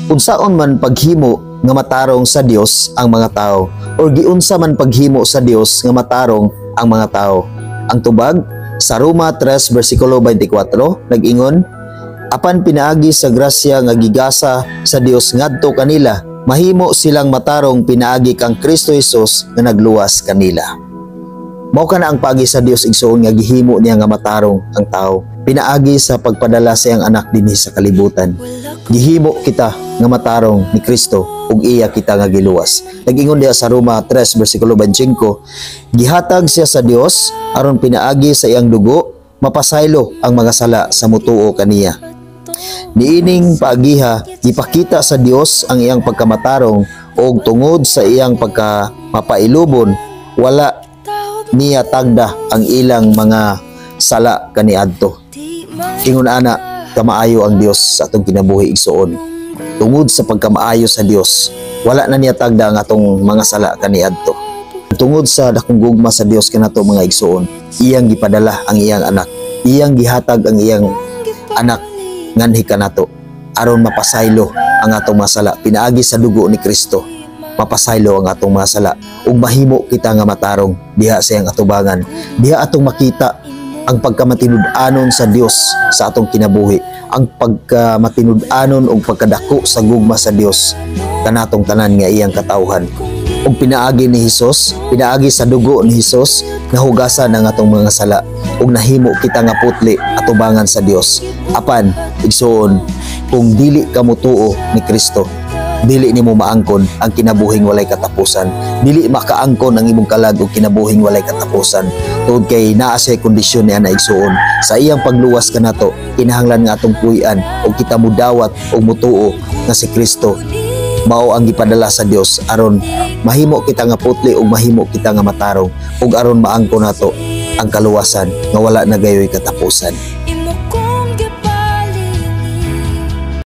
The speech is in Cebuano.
Unsaon man paghimo nga matarong sa Dios ang mga tao or giunsa man paghimo sa Dios nga matarong ang mga tao? Ang tubag sa Roma 3 versikulo 24 nag-ingon, "Apan pinaagi sa grasya nga gigasa sa Dios ngadto kanila, mahimo silang matarong pinaagi kang Kristo Jesus nga nagluwas kanila." Mao kana ang paagi sa Dios, igsoon, nga gihimo niya nga matarong ang tao pinaagi sa pagpadala sa iyang anak dinhi sa kalibutan. Gihimo kita nga matarong ni Kristo ug iya kita nga giluwas. Nag-ingon diha sa Roma 3 versikulo 25, gihatag siya sa Dios aron pinaagi sa iyang dugo mapasaylo ang mga sala sa mutuo kaniya. Niining paagiha, gipakita sa Dios ang iyang pagkamatarong ug tungod sa iyang pagkamapailubon, wala niya tagda ang ilang mga sala kaniadto. Ingon ana kamaayo ang Dios sa atong kinabuhi, igsoon. Tungod sa pagkamaayo sa Dios, wala na niya tagda ang atong mga sala kaniadto. Tungod sa dakong gugma sa Dios kanato, mga igsoon, iyang gipadala ang iyang anak. Iyang gihatag ang iyang anak nganhi kanato aron mapasaylo ang atong mga sala pinaagi sa dugo ni Kristo. Mapasaylo ang atong mga sala ug mahimo kita nga matarong diha sa iyang atubangan. Diha atong makita ang pagkamatinud-anon sa Dios sa atong kinabuhi, ang pagkamatinud-anon ug pagkadako sa gugma sa Dios kanatong tanan nga iyang katawhan. Ug pinaagi ni Hesus, pinaagi sa dugo ni Hesus, nahugasan ang atong mga sala ug nahimo kita nga putli atubangan sa Dios. Apan, igsoon, kung dili ka motuo ni Kristo, dili nimo maangkon ang kinabuhing walay katapusan. Dili makaangkon ang imong kalag og kinabuhing walay katapusan. Tungod kay naa siya kondisyon niya na, igsoon. Sa iyang pagluwas kanato, kinahanglan nga atong puy-an og kita mudawat og mutuo nga si Kristo mao ang gipadala sa Dios aron mahimo kita nga putli ug mahimo kita nga matarong ug aron maangkon nato ang kaluwasan nga wala na gayoy katapusan.